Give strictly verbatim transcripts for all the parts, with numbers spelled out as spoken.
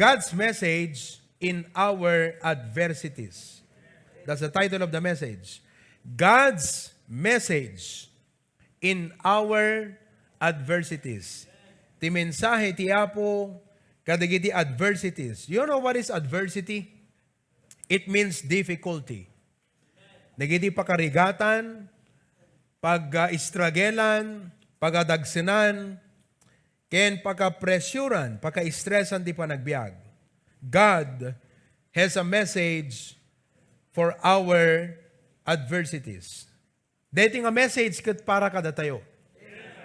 God's message in our adversities. That's the title of the message. God's message in our adversities. Ti mensahe ti Apo kadagiti adversities. You know what is adversity? It means difficulty. Dagiti pakarigatan, pag-istragelan, pagadagsenan, ken pakapresyuran, paka-estresan ti panagbiag. God has a message for our adversities. Daytoy nga message ket para kadatayo.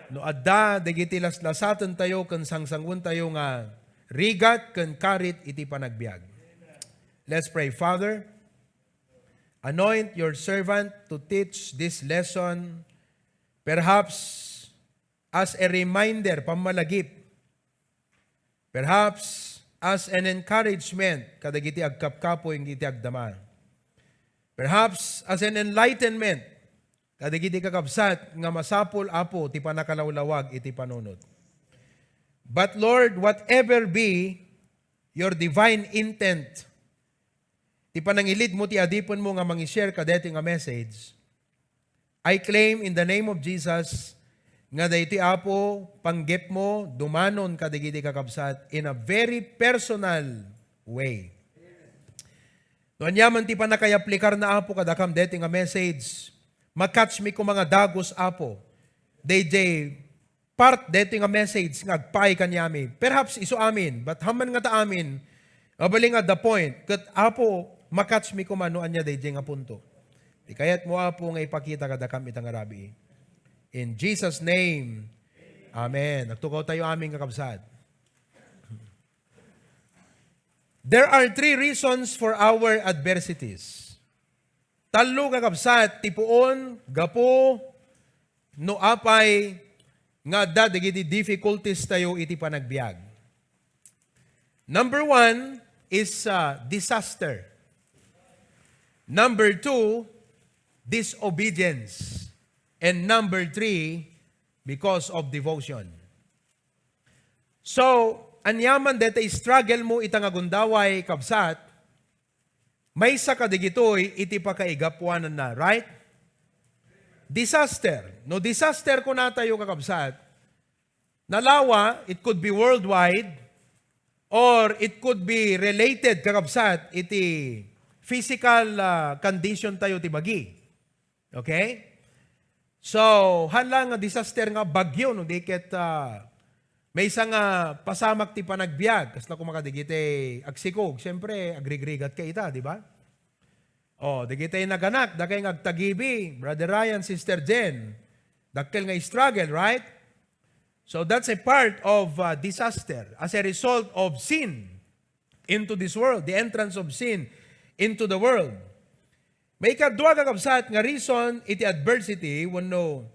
No adda dagiti laslasatentayo ken sangsanguentayo nga rigat ken karit iti panagbiag. Let's pray. Father, anoint your servant to teach this lesson, perhaps as a reminder, pammalagip, perhaps as an encouragement kadagiti agkapkapoy iti agdama. Perhaps as an enlightenment kadagiti kakabsat nga masapul, Apo, ti panakalawlawag iti panunot. But Lord, whatever be your divine intent, ti panangilidmo ti adipenmo nga mangi-share kadaytoy nga message, I claim in the name of Jesus nga daytoy, Apo, panggepmo dumanon kadagiti kakabsat in a very personal way. No ania man ti pannakaiaplikarna, Apo, kadakam daytoy nga message, ma-catch mi koma nga dagus, Apo, dayjay part daytoy nga message nga agpaay kaniami. Perhaps isu amin, but haan man ngata amin, mabalin nga the point, ket Apo, ma-catch mi koma no ania dayjay nga punto. Ti kayatmo, Apo, nga ipakita kadakam ita nga rabii. In Jesus' name, amen. Agtugaw tayo amin, kakabsat. There are three reasons for our adversities. Tallo, kakabsat, ti puon gapu no apay nga adda dagiti difficulties tayo iti panagbiag. Number one is, uh, disaster. Number two, disobedience. And number three, because of devotion. So, aniaman dayta struggle mo ita nga gundaway, kabsat, maysa kadagitoy iti pakaigapuananna, right? Disaster. No disaster kunatayo, kakabsat, nalawa, it could be worldwide, or it could be related, kakabsat, iti physical, ah, condition tayo ti bagi. Okay? So, haan lang nga disaster nga bagyo, no? Di ket, ah, maysa nga pasamak ti panagbiag, kasla koma kadagiti agsikog. Siyempre, agrigrigat ka ita, di ba? Oh, dagiti naganak, dakay nga agtagibi, Brother Ryan, Sister Jen. Dakkel nga struggle, right? So that's a part of, uh, disaster as a result of sin into this world, the entrance of sin into the world. Maikadua, kakabsat, nga reason iti adversity wenno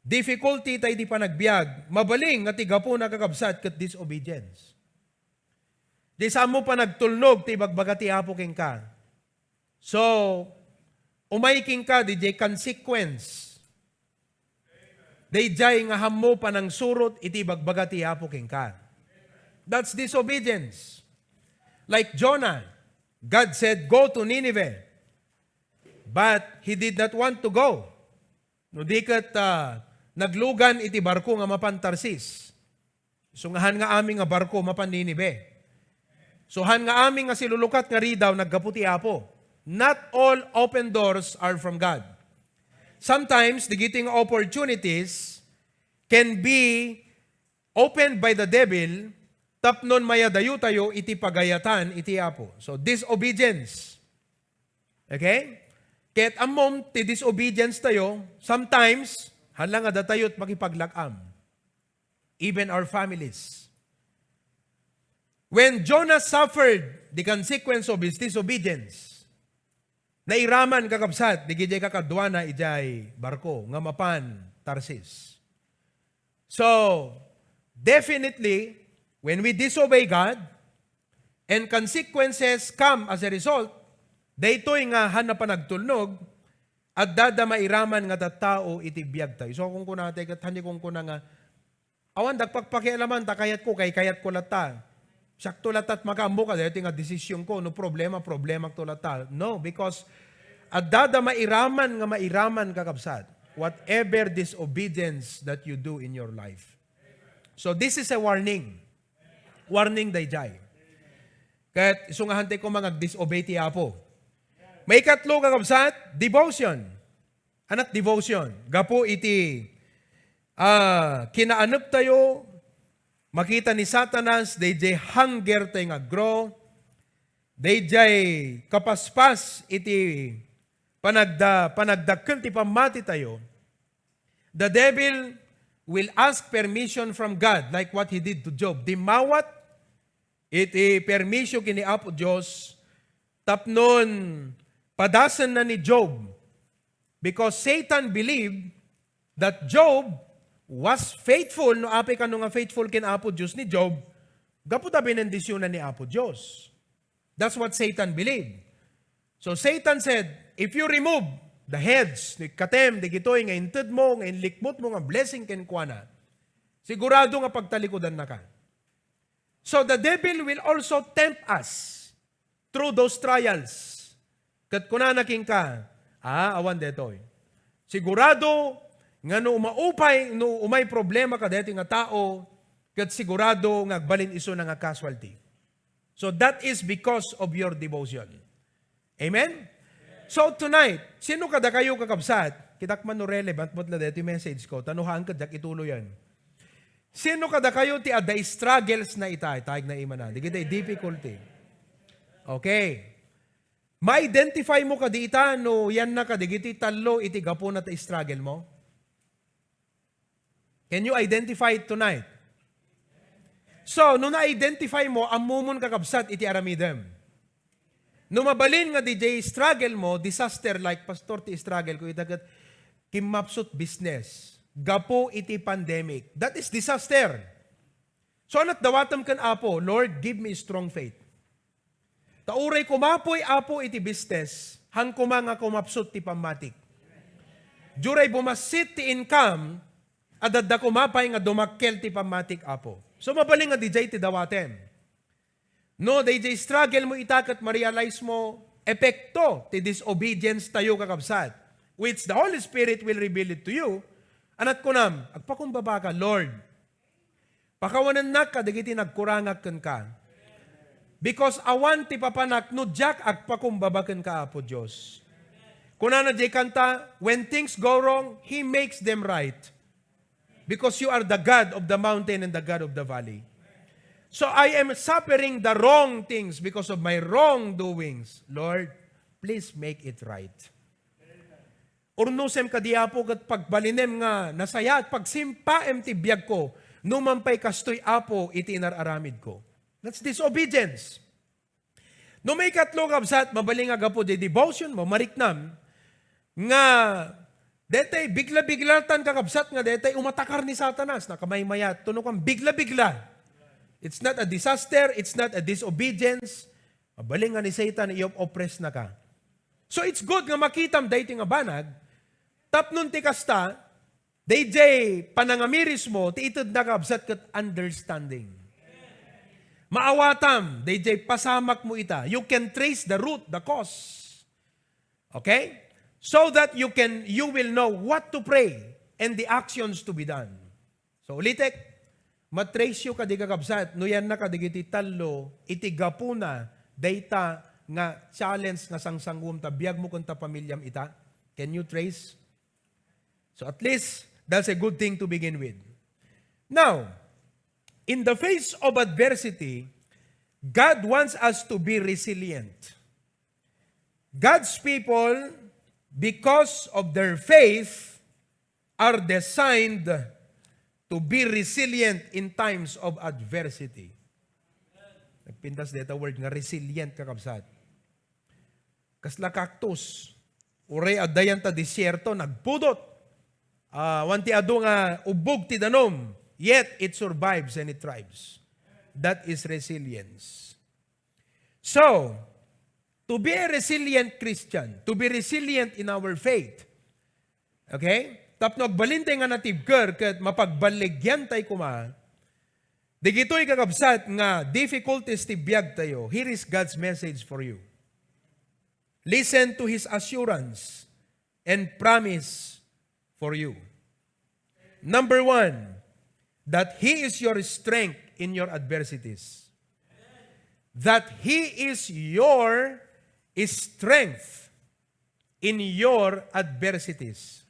difficulty ta iti panagbiag, mabalin nga ti gapuna, kakabsat, ket disobedience. Di saanmo panagtulnog ti ibagbaga ti Apo kenka. So, umay kenka, didiay consequence. Daydiay nga haanmo panangsurot iti ibagbaga ti Apo kenka. That's disobedience. Like Jonah, God said, "Go to Nineveh." But he did not want to go. No di ket, ah, naglugan iti barko nga mapan Tarsis. So, nga haan nga amin nga barko mapan Ninive. So, haan nga amin nga silulukat nga ridaw naggapu ti Apo. Not all open doors are from God. Sometimes, dagiti nga opportunities can be opened by the devil tapno mayadayo tayo iti pagayatan iti Apo. So, disobedience. Okay? Ket ammom ti disobedience tayo, sometimes, haan lang nga datayo ti makipaglak-am. Even our families. When Jonah suffered the consequence of his disobedience, nairaman, kakabsat, dagiti kakaduana idiay barko nga mapan Tarsis. So, definitely, when we disobey God, and consequences come as a result, daytoy nga haan a panagtulnog, adda da mairaman nga tattao iti biag tayo. So, kung kunatay, ket haan ti kunkuna nga, "Awan, dak pakpakialaman, ta kayatko, kay kayatko latta." Siakto latta ti makaammo kadaytoy nga desisionko, no problema, problemakto latta. No, because adda da mairaman nga mairaman, kakabsat, whatever disobedience that you do in your life. So this is a warning. Warning dayjay. Ket isu nga hantay koma nga agdisobey ti Apo. Maikatlo, kakabsat, devotion. Ania ti devotion? Gapu iti, ah, kinaaneptayo, makita ni Satanas dayjay hunger tayo nga aggrow, dayjay kapaspas iti panagda-, panagdakkel ti pammatitayo. The devil will ask permission from God, like what he did to Job. Dimmawat iti permiso ken ni Apo Dios tapnon padasenna ni Job. Because Satan believed that Job was faithful. No apay kano nga faithful ken Apo Dios ni Job, gapu ta benendisionan ni Apo Dios. That's what Satan believed. So Satan said, "If you remove the heads, no ikkatem dagitoy nga intedmo, nga inlikmutmo nga blessing kenkuana, sigurado nga pagtalikudannaka." So the devil will also tempt us through those trials. Ket kunana kenka, "Ah, awan detoy. Sigurado nga no umaupay, no umay problema kadaytoy nga tao, ket sigurado nga agbalin isuna nga casualty." So that is because of your devotion. Amen? So tonight, sino kadakayo, kakabsat? Kitak man no relevant met la daytoy message ko, ta no haan ket diak ituloyan. Sino kadakayo ti adda struggles na ita? Itayag na imana. Dagiti difficulty. Okay. Ma-identify mo kadi ita no yanna kadigiti tallo iti gapuna ta struggle mo? Can you identify it tonight? So, no na-identify mo, ammomon, kakabsat, iti aramidem. No mabalin nga diay struggle mo, disaster like, "Pastor, ti struggle ko, ita ket kimmapsut business. Gapu iti pandemic." That is disaster. So, ania't dawatem ken Apo, "Lord, give me strong faith." Ta uray kumapoy, Apo, iti business, haan koma nga kumapsut ti pammatik. Diay bumassit ti income, adda koma pay nga dumakkel ti pammatik, Apo. So, mabalin nga diay ti dawatem. No, dayjay struggle mo ita ket ma-realize mo, epekto ti disobedience tayo, kakabsat, which the Holy Spirit will reveal it to you. Ania't kunam, agpakumbaba ka, "Lord, pakawanennak kadagiti nagkurangak kenka. Because awan ti papanak no diak agpakumbaba kenka, Apo Dios." Kunana diay kanta, "When things go wrong, He makes them right. Because you are the God of the mountain and the God of the valley. So I am suffering the wrong things because of my wrongdoings. Lord, please make it right." Urnosem kadi, Apo, ket pagbalinem nga nasayaat, pagsimpaem ti biagko, no man pay kastoy, Apo, iti inar-aramidko. That's disobedience. No maikatlo, kabsat, mabalin nga gapu diay devotion mo, mariknam, nga detay bigla-bigla tan, kakabsat, nga detay umatakar ni Satanas, nakamaymayat, tuno kan bigla-bigla. It's not a disaster, it's not a disobedience. Mabalin nga ni Satan, i-oppress na ka. So it's good nga makitam daytoy nga banag, tapno ti kasta, dayjay panangamiris mo, ti itedna, kabsat, ket understanding. Maawatam, dayjay pasamak mo ita. You can trace the root, the cause. Okay? So that you can, you will know what to pray and the actions to be done. So, ulitek, matrace yo kadi, kakabsat, no yanna kadigiti tallo, iti gapuna, dayta nga challenge nga sangsanguem ta biag mo ken ta pamiliam ita. Can you trace? So, at least, that's a good thing to begin with. Now, in the face of adversity, God wants us to be resilient. God's people, because of their faith, are designed to be resilient in times of adversity. Nagpintas deta word nga resilient, kakabsat. Kasla cactus. Uray adda yan ta desierto, nagpudot. Ah, awan ti adu nga ubbog ti danum, yet it survives and it thrives. That is resilience. So, to be a resilient Christian, to be resilient in our faith, okay? Tapno agbalintay nga natibker ket mapagballigiantay koma, Digitoy, kakabsat, nga difficulties ti biag tayo, here is God's message for you. Listen to His assurance and promise for you. Number one, that He is your strength in your adversities. That He is your strength in your adversities.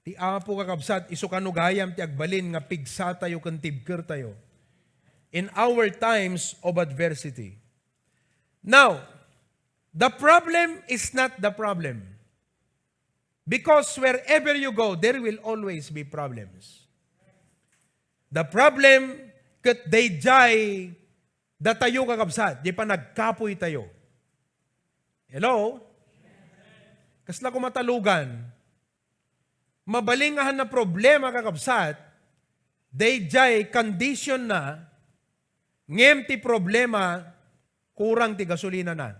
Ti Apo, kakabsat, isu kano gayam ti agbalin nga pigsa tayo ken tibker tayo in our times of adversity. Now, the problem is not the problem. Because wherever you go, there will always be problems. The problem, ket daydiay datayo, kakabsat, di panagkapoy tayo. Hello? Kasla koma ta lugan. Mabalin nga han a problema, kakabsat, daydiay condition na, ngem ti problema, kurang ti gasolina na.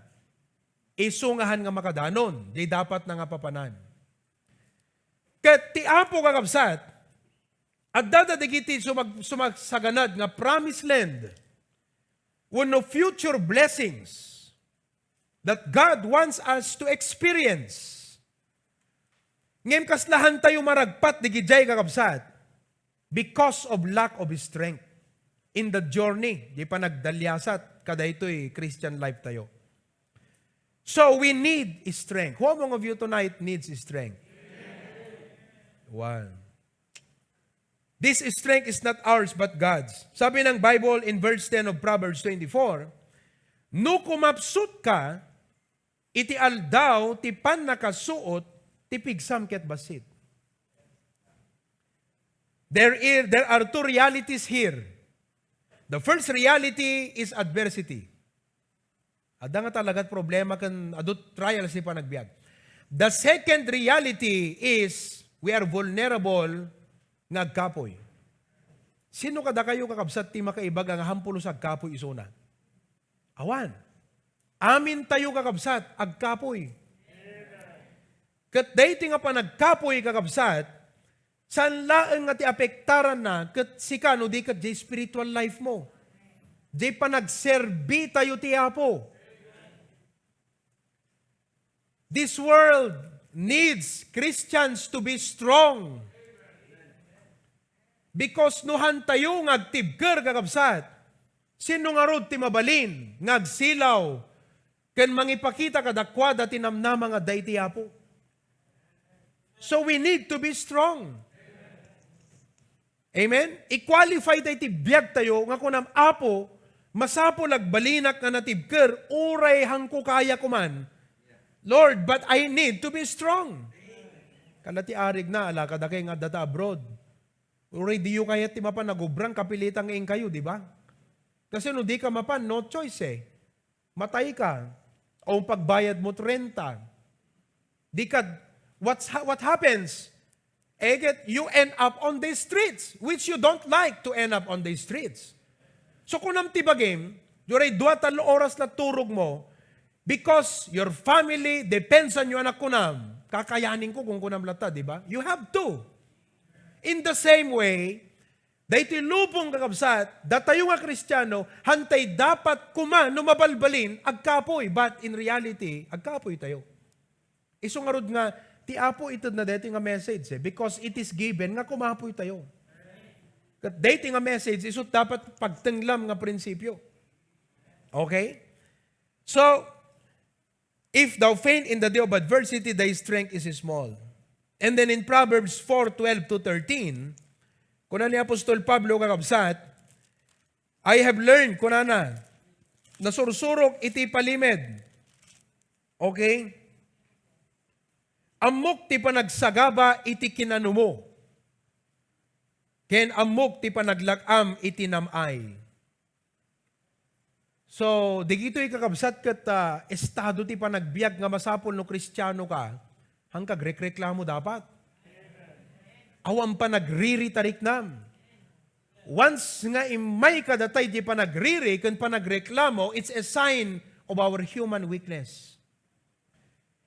Isu nga han nga makadanon, di dapat na nga papanan. Ket ti Apo, kakabsat, adda dagiti sumag-, sumagsaganad nga promised land wenno future blessings that God wants us to experience. Ngem kasla han tayo maragpat digidiay, kakabsat, because of lack of strength in the journey, di panagdaliasat kadaytoy Christian life tayo. So we need strength. Who among of you tonight needs strength? One. This strength is not ours but God's. Sabi ng Bible in verse ten of Proverbs twenty-four, "No kumapsut ka iti aldaw ti pannakasuot ti pigsam ket bassit." There is, there are two realities here. The first reality is adversity. Adda nga talagat problema ken adu trials ti panagbiag. The second reality is we are vulnerable nga agkapoy. Sino kadakayo, kakabsat, ti makaibaga nga han pulos agkapoy isuna? Awan. Amin tayo, kakabsat, agkapoy. Ket daytoy nga panagkapoy, kakabsat, saan laeng nga ti apektaranna ket sika no di ket diay spiritual life mo. Diay panagserbi tayo ti Apo. This world needs Christians to be strong. Because no han tayo nga agtibker, kakabsat, sino ngarud ti mabalin nga agsilaw ken mangipakita kadakuada ti namnama nga adda iti Apo? So we need to be strong. Amen? I-qualify tayo ti biag tayo nga kunam, "Apo, masapul agbalinak nga natibker, uray hanko kaya koman. Lord, but I need to be strong." Kala ti arigna, ala kadakay nga adda ta abroad. Uray diyo kayat ti mapan agubrang, kapilitan nga inkayo, di ba? Kasi no di ka mapan, no choice eh. Matay ka. O pagbayad mo renta. Di ka, what's ha-, what happens? Eget, you end up on the streets, which you don't like to end up on the streets. So, kunam ti bagim, uray dua, tallo oras la turog mo, because your family depends on you, anak, kunam, kakayanin ko kung kunam latta, di ba? You have to. In the same way, daytoy lubong, kakabsat, datayo nga Kristiano, hantay dapat koma no mabalbalin, agkapoy, but in reality, agkapoy tayo. Isu ngarud nga, ti Apo itedna daytoy nga message, eh, because it is given nga kumapoy tayo. Ket daytoy nga message, isu dapat pagtenglam nga prinsipyo. Okay? So, "If thou faint in the day of adversity, thy strength is small." And then in Proverbs four twelve to thirteen, kuna ni Apostol Pablo, kakabsat, "I have learned," kunana, "nasursurok iti palimed." Okay? "Ammok ti panagsagaba iti kinanumo, ken ammok ti panaglak-am iti nam-ay." So, digitoy, kakabsat, ket, ah, estado ti panagbiag nga masapul no Kristiano ka. Hanka agrekreklamo dapat. Awan panagriri tariknam. Once nga immay ka datay di panagriri ken panagreklamo, it's a sign of our human weakness.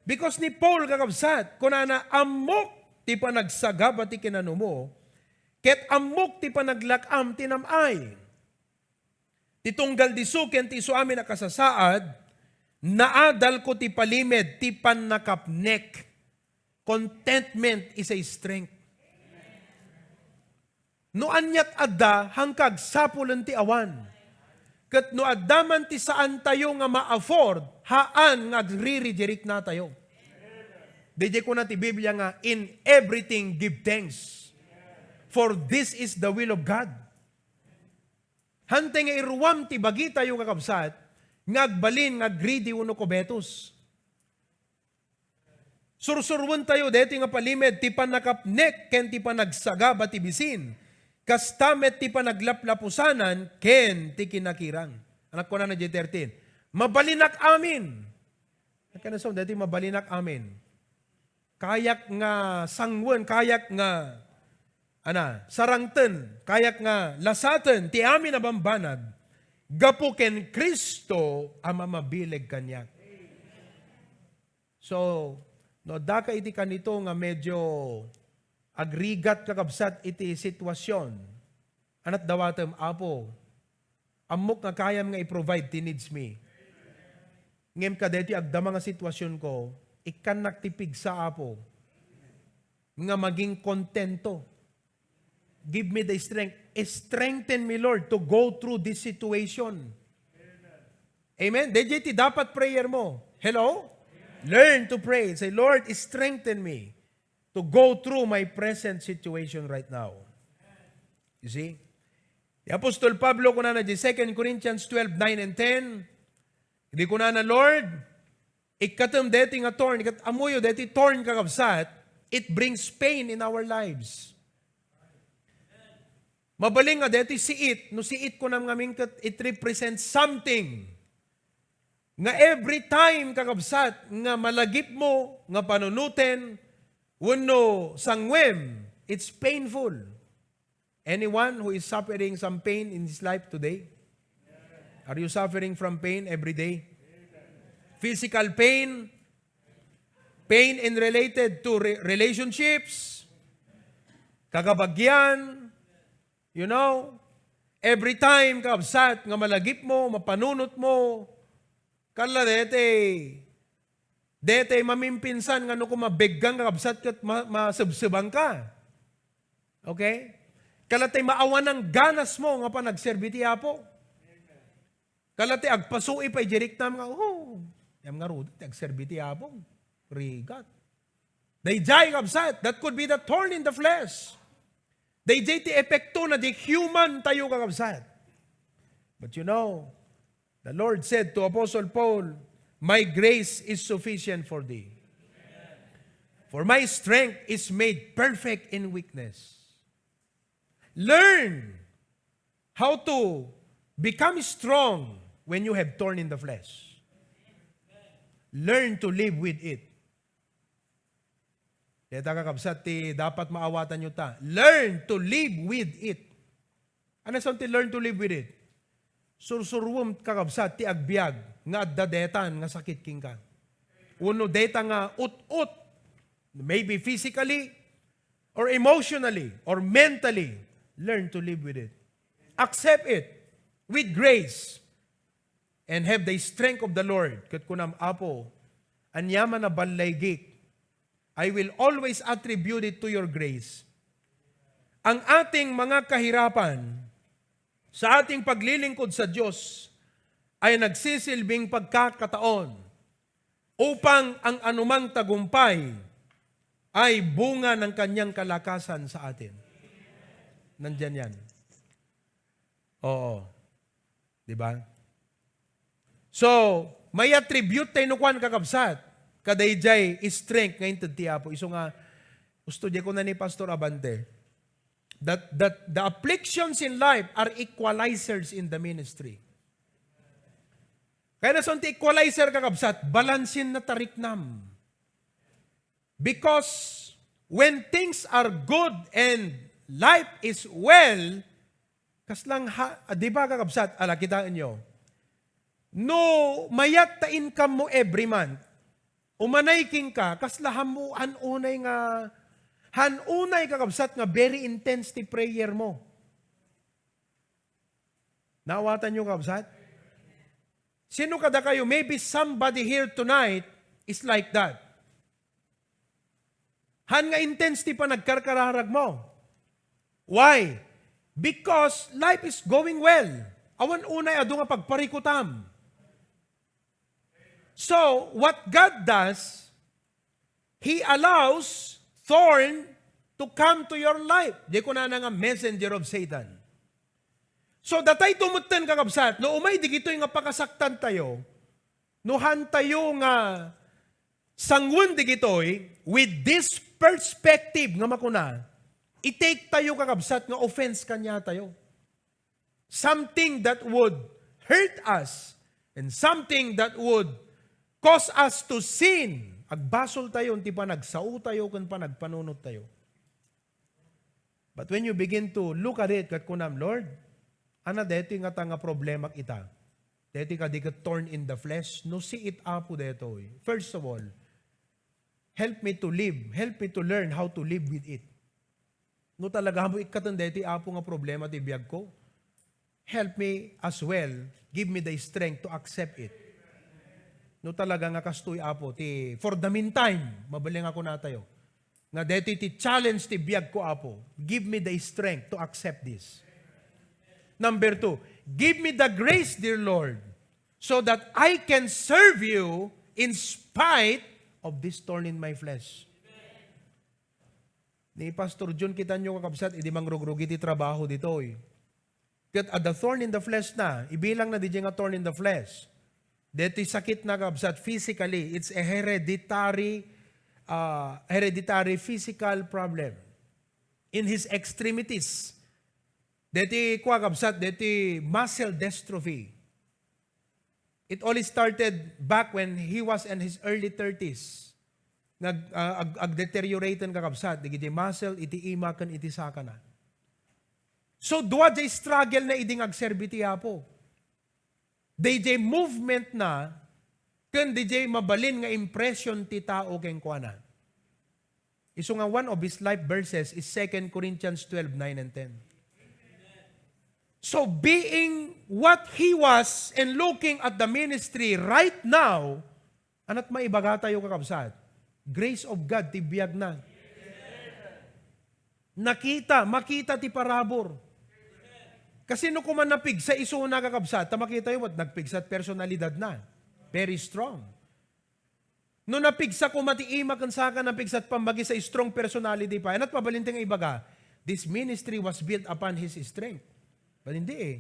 Because ni Paul, kakabsat, kunana, "Ammok ti panagsagaba ti kinanumo, ket ammok ti panaglak-am ti nam-ay. Ti tunggal disso ken ti isu amin a kasasaad, naadalko ti palimed ti pannakapnek. Contentment is a strength. No aniat adda, haan nga agsapulen ti awan. Ket no adda man ti saantayo nga ma-afford, haan nga agrireject natayo. Daydiay kuna ti Biblia nga, "In everything give thanks, for this is the will of God." Hantay nga iruam ti bagitayo, kakabsat, nga agbalin nga greedy wenno kobetos. Sursuruentayo daytoy nga palimed ti pannakapnek ken ti panagsagaba ti bisin, kasta met ti panaglaplapusanan ken ti kinakirang. Anak ko na na thirteen. Mabalinak amin. Agkanayon daytoy mabalinak amin. Kayak nga sangwen, kayak nga, ana, sarangten, kayak nga lasaten ti amin a bambanag gapu ken Cristo a mamabileg kaniak. So, no addaka iti kanito nga medyo agrigat, kakabsat, iti sitwasyon, aniat dawatem, "Apo, ammok nga kayam nga i-provide ti needs mi. Ngem kadaytoy agdama nga sitwasionko, ikkannak ti pigsa, Apo, nga maging kontento. Give me the strength. Strengthen me, Lord, to go through this situation." Amen? Daydiay ti dapat prayer mo. Hello? Learn to pray. Say, "Lord, strengthen me to go through my present situation right now." You see? Ni Apostol Pablo, kunana di Second Corinthians twelve, nine and ten, di kunana, "Lord, ikkatem deti nga thorn," ket ammoyo deti thorn, kakabsat, it brings pain in our lives. Mabalin nga deti siit, no siit kunam ngamin ket it represents something. Nga every time, kakabsat, nga malagipmo nga panunoten wenno sangwem, it's painful. Anyone who is suffering some pain in his life today? Are you suffering from pain every day? Physical pain, pain in related to re-, relationships, kakabagyan, you know, every time, kabsat, nga malagipmo, mapanunotmo, kala dete, dete mamimpinsan nga no koma beggang, kabsat, ket ma-, masebsebanka. Okay? Kala tay maawanan ganasmo nga panagserbi ti Apo. Kala ti agpasui pay di riknam nga, "Oh, yam ngarud ti agserbi ti Apo. Rigat." Daydiay, kabsat, that could be the thorn in the flesh. Daydiay ti epektona di human tayo, kakabsat. But you know, the Lord said to Apostle Paul, "My grace is sufficient for thee. For my strength is made perfect in weakness." Learn how to become strong when you have thorn in the flesh. Learn to live with it. Deta, kakabsat, ti dapat maawatanyo ta. Learn to live with it. Ano son ti learn to live with it? Sursuruem, kakabsat, ti agbiag nga adda detan nga sakit kenka. Wenno deta nga ut-ot, maybe physically, or emotionally, or mentally, learn to live with it. Accept it with grace and have the strength of the Lord. Ket kunam, "Apo, aniaman a ballaygik, I will always attribute it to your grace." Ang ating mga kahirapan sa ating paglilingkod sa Diyos ay nagsisilbing pagkakataon upang ang anumang tagumpay ay bunga ng kanyang kalakasan sa atin. Nandiyan yan. Oo. Di ba? So, may attribute tayo no kuan, kakabsat, kadayjay strength nga inted ti Apo. Isu nga, gusto di ko na ni Pastor Abante, that, that the afflictions in life are equalizers in the ministry. Kaya na son ti equalizer, kakabsat, balansin na tariknam. Because when things are good and life is well, kaslang ha-, ah, di ba, kakabsat, ala, kitaen nyo? No mayat ta income mo every month, umanay kenka, kasla hammuan unay nga, Han unay, kakabsat, nga very intense ti prayer mo. Naawatan niyo, kakabsat? Sino kadakayo? Maybe somebody here tonight is like that. Han nga intense ti panagkarkararag mo. Why? Because life is going well. Awan unay adu nga pagparikutam. So, what God does, He allows thorn to come to your life. Di kunana nga messenger of Satan. So, datay tumutten, kakabsat, no umay digitoy nga pakasaktan tayo, no han tayo nga sanguen digitoy with this perspective nga makuna, i-take tayo, kakabsat, nga offense kanya tayo. Something that would hurt us and something that would cause us to sin. Agbasol tayo, ti panagsao tayo, ken panagpanunot tayo. But when you begin to look at it, ket kunam, "Lord, ania daytoy ngata nga problema ita? Daytoy kadi ket thorn in the flesh? No, see it, Apo, daytoy. First of all, help me to live. Help me to learn how to live with it. No talaga mo ikkaten daytoy, Apo, nga problema ti biag ko, help me as well. Give me the strength to accept it." No talaga nga kastoy, Apo, ti, for the meantime, mabalin nga kunatayo, nga daytoy ti challenge ti biag ko, Apo. Give me the strength to accept this. Number two, give me the grace, dear Lord, so that I can serve you in spite of this thorn in my flesh. Ni Pastor John, kitanyo, kakabsat, idi mangrugrugi ti trabaho ditoy. Ket adda thorn in the flesh na, ibilangna diay nga thorn in the flesh. Daytoy sakit na, kabsat, physically, it's a hereditary, uh, hereditary physical problem. In his extremities, daytoy kua, kabsat, daytoy muscle dystrophy. It all started back when he was in his early thirties. Nag, ah, ag-, agdeterioraten, kakabsat, dagiti muscle iti ima ken iti sakana. So, dua diay struggle na idi nga agserbi ti Apo. Daydiay movement na, ken daydiay mabalin nga impression ti tao kenkuana. Isu nga one of his life verses is Second Corinthians twelve nine and ten. So, being what he was and looking at the ministry right now, anat maibaga tayo, kakabsat? Grace of God ti biag na. Nakita, makita ti parabur. Kasi no koma napigsa isuna, kakabsat, ta makita tayo, what, nagpigsa ti personalidad na. Very strong. No napigsa koma ti ima ken saka, napigsa ti pammagisa, strong personality pa. Anat mabalin ti nga ibaga? This ministry was built upon his strength. But hindi eh.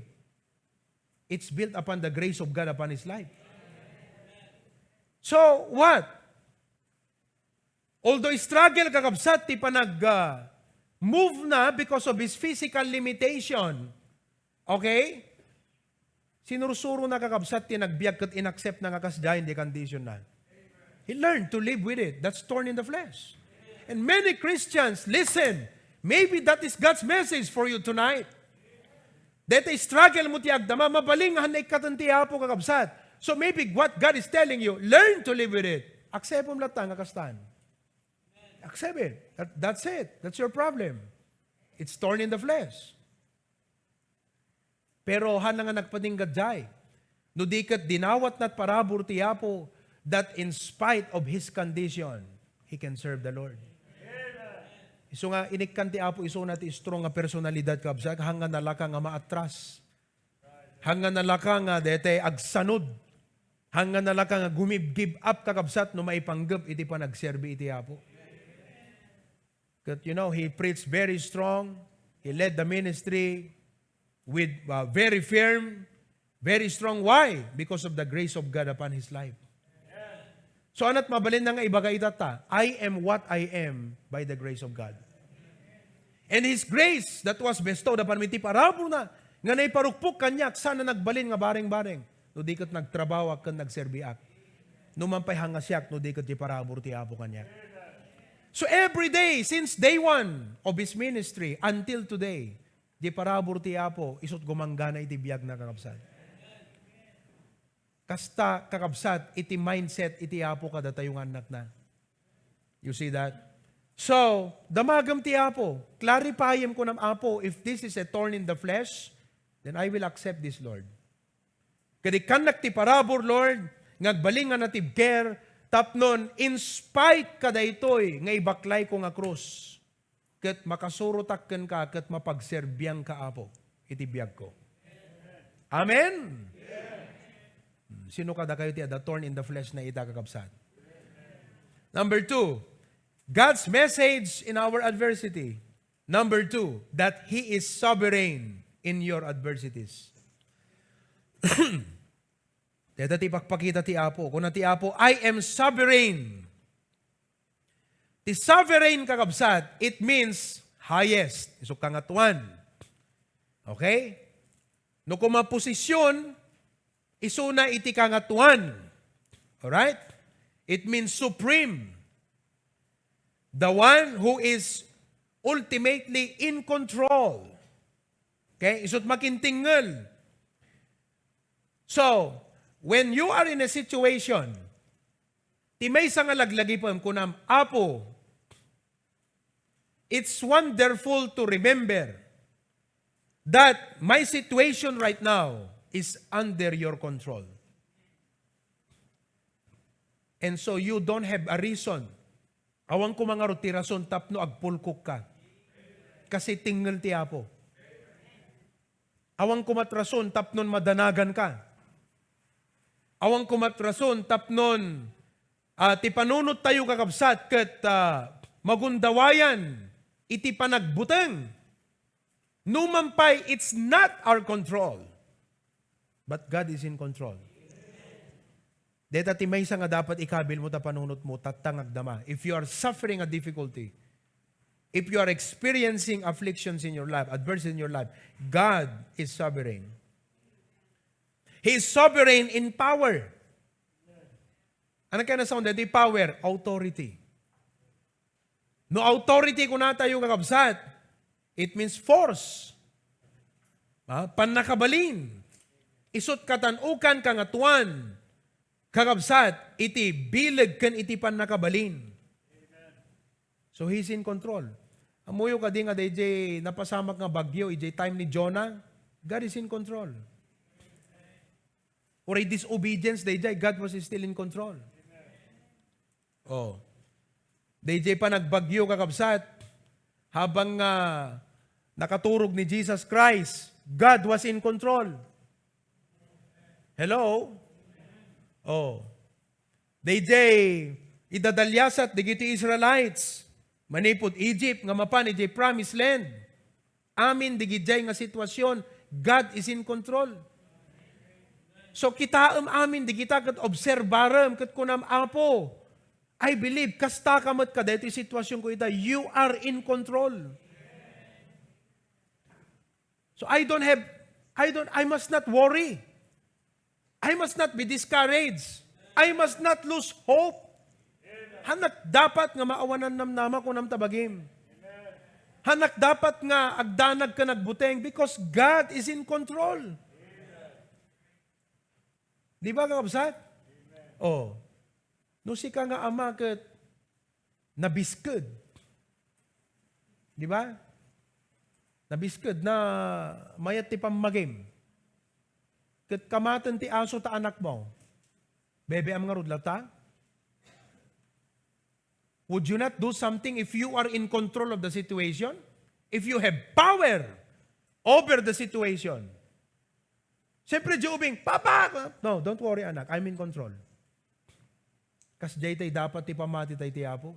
It's built upon the grace of God upon his life. So, what? Although struggle, kakabsat, ti panag, ah, move na because of his physical limitation. Okay? Sinursuro na, kakabsat, ti nagbiag ket inaccept na nga kasdiay ti condition na. He learned to live with it. That's thorn in the flesh. And many Christians, listen, maybe that is God's message for you tonight. Dayta struggle mo ti agdama, mabalin nga han naikkaten ti Apo, kakabsat. So maybe what God is telling you, learn to live with it. Accept mo latta nga kastan. Accept it. That, that's it. That's your problem. It's thorn in the flesh. Pero hana nga nagpatingga diay. No di ket dinawatna ti parabur ti Apo, that in spite of his condition, he can serve the Lord. Isu nga inikkan ti Apo isuna ti strong nga personalidad, kabsat, hangga nalaka nga maatras. Hangga nalaka nga dayta agsanud. Hangga nalaka nga gumib-, give up, kakabsat, no maipanggep iti panagserbi iti Apo. But, you know, he preached very strong. He led the ministry with, uh, very firm, very strong. Why? Because of the grace of God upon his life. So, anat mabalin na nga ibaga itatta, "I am what I am by the grace of God." And his grace that was bestowed upon me, ti parabur na, nga naiparukpok kaniak, saan a nagbalin nga bareng-bareng, no di ket nagtrabahoak ken nagserbiak. No man pay hangasiak, no di ket ti parabur ti Apo kaniak. So every day, since day one of his ministry until today, di parabur ti Apo, isut gumanggana iti biagna, kakabsat. Kasta, kakabsat, iti mindset iti Apo kadatayo nga annakna. You see that? So, damagem ti Apo. Clarifyem, kunam, Apo, if this is a thorn in the flesh, then I will accept this, Lord. Ket ikkannak ti parabur, Lord, nga agbalin nga natibker, tapnon in spite kadaytoy nga ibaklayko nga krus, ket makasurotak kenka, ket mapagserbianka, Apo, iti biagko. Amen? Hmm, sino kadakayo ti adda thorn in the flesh na ita, kakabsat? Number two, God's message in our adversity. Number two, that He is sovereign in your adversities. Deta ti ipakpakita ti Apo. Kuna ti Apo, "I am sovereign." Ti sovereign, kakabsat, it means highest. Isu kangatuan. Okay? No kuma posisyon, isuna iti kangatuan. Alright? It means supreme. The one who is ultimately in control. Okay? Isut makintingel. So, when you are in a situation, ti maysa nga laglagipem, kunam, "Apo, it's wonderful to remember that my situation right now is under your control." And so you don't have a reason. Awan koma ngarud ti rason tapno agpulkokka. Kasi tingel ti Apo. Awan komat rason tapnon madanaganka. Awan komat rason tapnon, ah, ti panunottayo, kakabsat, ket, ah, magundawayan iti panagbuteng. Numan pay, it's not our control. But God is in control. Deta ti maysa nga dapat ikabil mo ta panunot mo, tatta nga agdama. If you are suffering a difficulty, if you are experiencing afflictions in your life, adversity in your life, God is sovereign. He is sovereign in power. Ano kaya na sound? Di power, authority. No authority kunatayo, kakabsat, it means force. Ah, pannakabalin. Isut katan-ukan, kangatuan, kakabsat, iti bileg ken iti pannakabalin. So, He's in control. Ammoyo kadi nga dayjay napasamak nga bagyo, ijay time ni Jonah, God is in control. Uray disobedience dayjay, God was still in control. Oh. Dayjay panagbagyo, kakabsat, habang nga nakaturog ni Jesus Christ, God was in control. Hello? Oh. Dayjay idadaliasat dagiti Israelites manipud Egypt nga mapan idiay promised land. Amin dagijay nga sitwasyon, God is in control. So, kitaem amin dagita ket obserbarem ket kunam, "Apo, I believe, kasta ka met kadaytoy sitwasionko ita, you are in control." So I don't have, I don't, I must not worry. I must not be discouraged. I must not lose hope. Hanak dapat nga maawanan namnama, kunam ta bagim. Hanak dapat nga agdanag ken agbuteng because God is in control. Di ba, kakabsat? Oh. No sika nga ama ket nabisked. Di ba? Nabisked na mayat ti pammagim. Ket kamaten ti aso ta anakmo. Bebeam ngarud latta? Would you not do something if you are in control of the situation? If you have power over the situation? Siyempre, di ubing, "Papa!" No, don't worry, anak. I'm in control. Kasdiay tay dapat ti pamati tay ti Apo.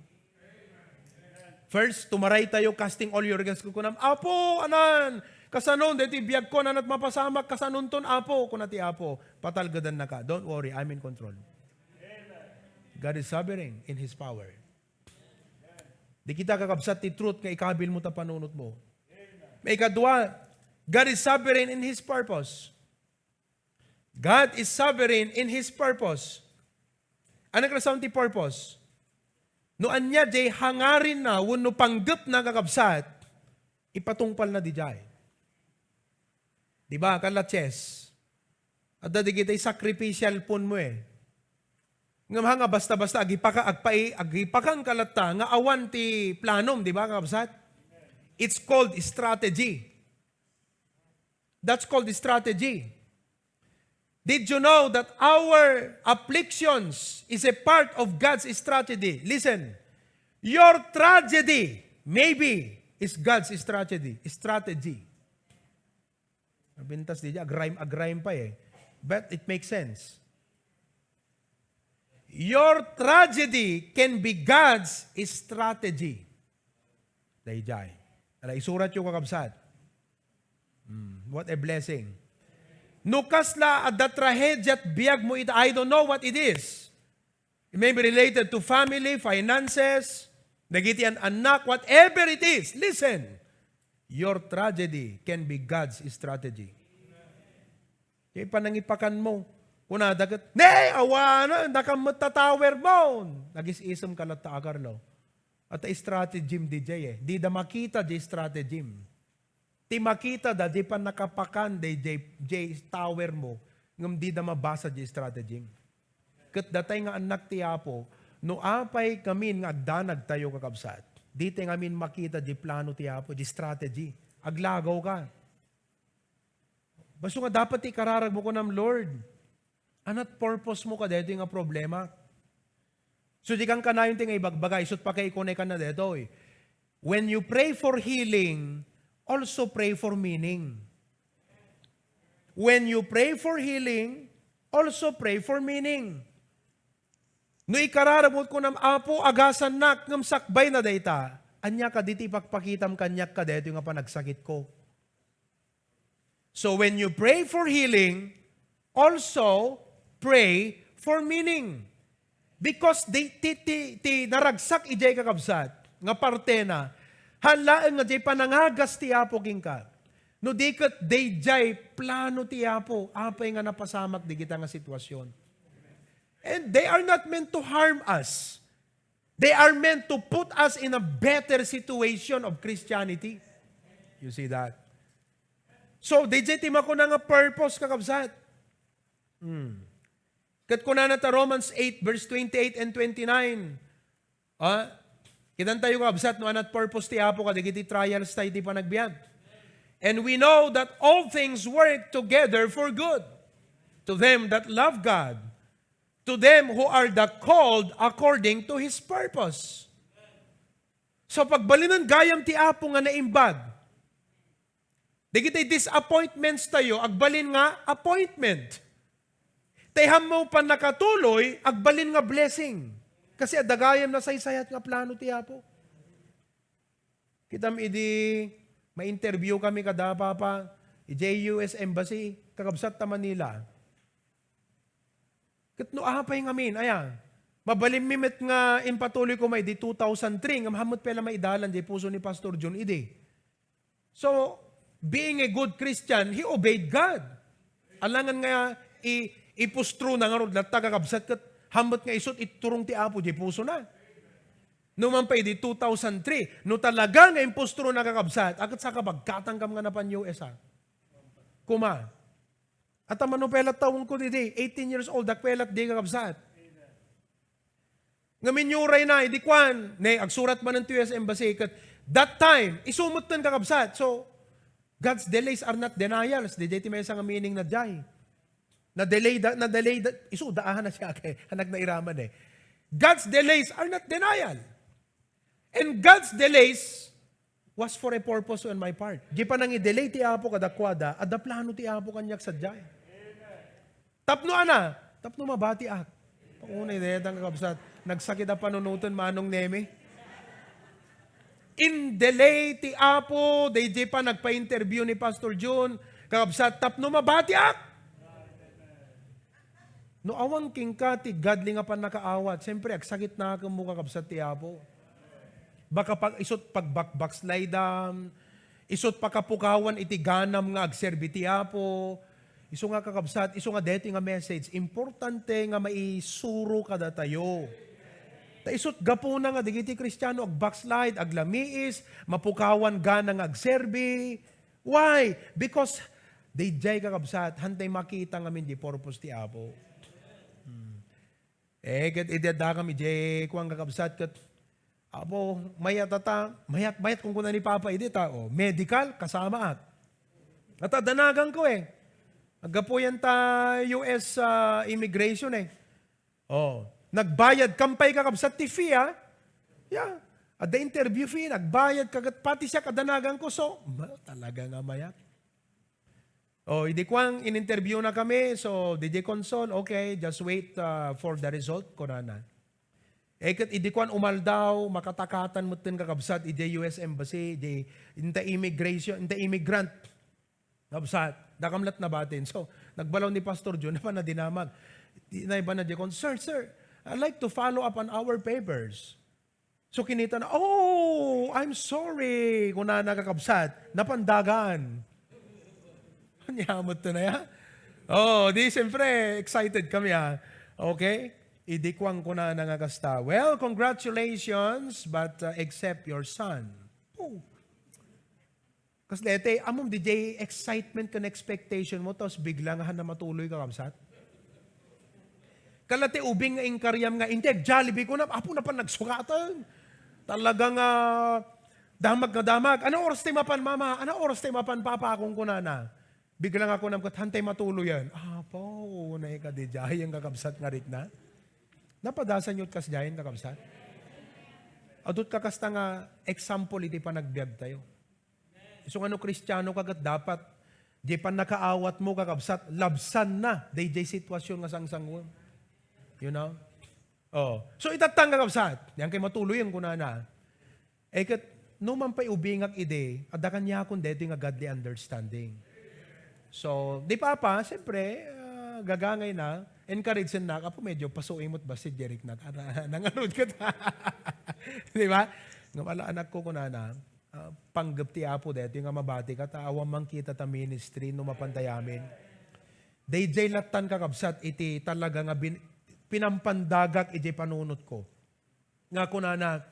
First, tumaray tayo, casting all your cares, kukunam, "Apo, anan, kasanon, daytoy biagko, nanat mapasamak, kasanonton, Apo," kuna ti Apo, patalgedanna ka. "Don't worry, I'm in control." God is sovereign in His power. Di kita kakabsat ti truth nga ikabil mo ta panunot mo. Maikadua, God is sovereign in His purpose. God is sovereign in His purpose. Ano nga sound ti purpose? No ania diay hangarinna wenno panggepna, kakabsat, ipatungpalna didiay. Di ba? Kala chess. Adda digitay sacrificial pawn mo eh. Ngem ha nga basta-basta agipaka-, agpai-, agipakanka latta nga awan ti planom, di ba, kakabsat? It's called strategy. That's called strategy. Did you know that our afflictions is a part of God's strategy? Listen, your tragedy maybe is God's strategy. Strategy. Nabintas di, agrime, agrime pa eh. But it makes sense. Your tragedy can be God's strategy. Dayjay. Ala, isurat yo, kakabsat. Hmm, what a blessing. No kasla adda trahedya ti biag mo ita, I don't know what it is. It may be related to family, finances, dagiti an-, annak, whatever it is. Listen, your tragedy can be God's strategy. Kaya panangipakan mo. Kunada ket, "Ne, awana, nakammet ta tower mo." Nagis-isem ka latta, a Carlo. At strategy di jay eh. Di da makita di strategy. Ti makita da, di pa nakapakan di jay, jay tower mo, ngem di da mabasa di strategy. Ket datay nga annak ti Apo, no apay ngamin nga agdanag tayo, kakabsat, di tay ngamin makita di plano ti Apo, di strategy. Aglagaw ka. Basta nga dapat ti ikararag mo kunam, "Lord, anat purpose mo kadaytoy nga problema?" So, di kan kanayon ti nga ibagbaga, isut pa kay ikunay kan na daytoy. When you pray for healing, also pray for meaning. When you pray for healing, also pray for meaning. No ikararag mo kunam, "Apo, agasannak, ngem sakbay na dayta." Ania kadi ti ipakpakitam kaniak kadaytoy nga panagsakitko? So when you pray for healing, also pray for meaning. Because di, ti, ti, ti naragsak idiay, kakabsat, nga partena, haan laeng nga diay panangagas ti Apo kenka. No di ket daydiay plano ti Apo, apay nga napasamak dagita nga sitwasyon. And they are not meant to harm us. They are meant to put us in a better situation of Christianity. You see that? So, daydiay ti makuna nga purpose, kakabsat. Hmm. Ket kunana ta Romans eight, verse twenty-eight and twenty-nine. Ah, kitan tayo, kakabsat, no anat purpose ti Apo kadagiti trials tayo ti panagbiag. "And we know that all things work together for good to them that love God, to them who are the called according to His purpose." So, pagbalinen gayam ti Apo nga naimbag. Dagiti disappointments tayo, agbalin nga appointment. Tay hammo pannakatuloy, agbalin nga blessing. Kasi adda gayam nasaysayat nga plano ti Apo. Kitam idi ma-interview kami kada Papa, idiay U S Embassy, kakabsat ta Manila. Ket no apay ngamin, aya, mabalinmi met nga impatuloy koma idi two thousand three, ngem hammet pay la maidalan diay puso ni Pastor John idi. So, being a good Christian, he obeyed God. Alangan nga i-, ipustrona ngarud latta, kakabsat, ket hammet nga isut' iturong ti Apo diay pusona. No man pay idi two thousand three, no talaga nga impustrona, kakabsat, a ket sakabagkatangkam nga napan U S, a. Kuma. At mano pay la tawenko idi, eighteen years old, ak pay la idi, kakabsat. Ngem inyuray na, idi kuan, ne, agsurat manen ti U S Embassy, ket that time, isu metten, kakabsat. So, God's delays are not denials. Diay ti maysa nga meaning na diay. Na-delay da, na-delay da, isu da, ah, na siya, kay, anak na iraman eh. God's delays are not denial. And God's delays was for a purpose on my part. Di pa nangidelay ti Apo kadakuada, adda plano ti Apo kaniak sadiay. Tapno ana, tapno mabatiak. Paunay dayta nga kabsat, nagsakit a panunoten, Manong Nemi. Indelay ti Apo, daydi pa nagpa-interview ni Pastor Jun, kakabsat, tapno mabatiak. No awan kenka ti godly nga pannakaawat, siyempre, agsakit nakemmo, kakabsat ti Apo. Baka pag, isut pagbakbakslaydam, isut pakapukawan iti ganam nga agserbi ti Apo. Isu nga, kakabsat, isu nga daytoy nga message, importante nga maisuro kadatayo. Ta isut gapuna nga dagiti Kristiano agbackslide, aglamiis, mapukawan gana nga agserbi. Why? Because daydiay, kakabsat, hantay makita ngamin di purpose ti Apo. Hmm. Eh, ket idi addakami, di kuan, kakabsat, ket, "Apo, mayat ata, mayat, mayat," kunkuna ni Papa idi ta, o, medical, kasamaak. Ata danagan ko, eh. Aggapuyan ta U S, ah, immigration, eh. Oh, nagbayad kam pay, kakabsat, ti fee, ah. Yeah. Adda interview fee, nagbayad ka ket pati siak adda naganko, so, ma-, talaga nga mayat. Oh, idi kuan, in-interview na kami, so, D J Consol, okay, just wait, uh, for the result, kunana. Eh, ket idi kuan, umaldaw, makatakatan metten, kakabsat, idi U S Embassy, di, inta immigration, inta immigrant. Kabsat, dakam lat nabatin. So, nagbalaw ni Pastor John, napan na dinamag. Di, naiba na di kon, "Sir, sir, I'd like to follow up on our papers." So, kinita na, "Oh, I'm sorry," kunana, kakabsat, "napandagan." Anya mo to na ya? Oh, di, siyempre, excited kami, ah. Okay? Idi kuan kunana nga kasta, "Well, congratulations, but, uh, except your son." Oh. Kas daytoy, ammom, D J, excitement ken expectation mo, tapos bigla nga han na matuloy, kakabsat? Kala ti ubing nga inkariam nga, "Inted, Jollibee ko na, apo na pa nagsukaten." Talaga nga, damag nga damag. "Ano oras tay mapan, mama? Ano oras tay mapan, papa?" Akong kunana. Bigla nga kunam ket, "Han tay matuloyen." Apo, unay ka, D J, yan, kakabsat, nga rikna. Napadasan yun kas diayen, kakabsat? Adut ka kasta nga example iti panagbiag tayo. Isu nga no Kristiano ka ket dapat, di pannakaawat mo, kakabsat, labsan na, dayjay sitwasyon nga sangsanguem. You know? Oh. So, itattang, kakabsat, diyan kay matuloy ang kunana. Eh, ket, no man pay ubingak idi, adda kaniakon daytoy nga godly understanding. So, di papa, siyempre, ah, gagangay na, encourage na, "Apo, medyo pasuimot ba si Jeric na?" Ara, nangarod ka ta. Di ba? Ngem ala, anakko, kunana, ah, panggep ti Apo daytoy nga mabati ka, ta awan man kita ta ministry no mapan tay amin. Dayjay lattan, kakabsat, iti talaga nga bin-, pinampandagak iti panunotko. Nga kunana,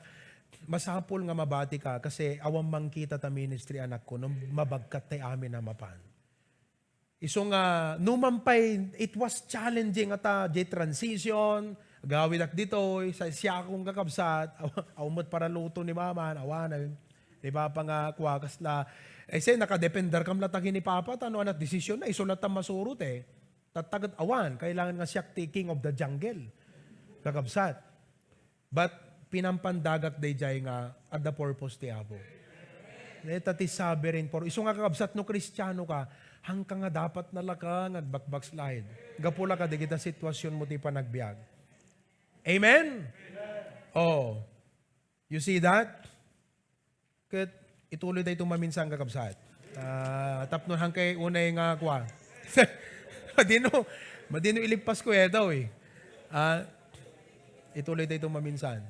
"Masapul nga mabati ka, kasi awan man kita ta ministry, anakko, no mabagkat tay amin a mapan." Isu nga, no man pay, it was challenging ata, di transition, agawidak ditoy, sa siakong kakabsat, aw-, aw met para luto ni mama, awanen. Ni papa nga, kua, kasla, eh, say, nakadepender kam latta ken ni papa, ta no anak desisyon na, isu latta masurot, eh. Tatta ket awan, kailangan nga siak ti king of the jungle. Kakabsat. But pinampandagak dayjay nga adda purpose ti Apo. Dayta ti sovereign power. Isu nga, kakabsat, no Kristiano ka, hanka nga dapat na laka nga agbackslide. Gapu la kadagita sitwasyon mo ti panagbiag. Amen? Oh. You see that? Ket ituloy daytoy maminsan, kakabsat. Ah, tapno han kay unay nga kua. Madino, madino iligpas ko itaw, eh. Ah, ituloy daytoy maminsan.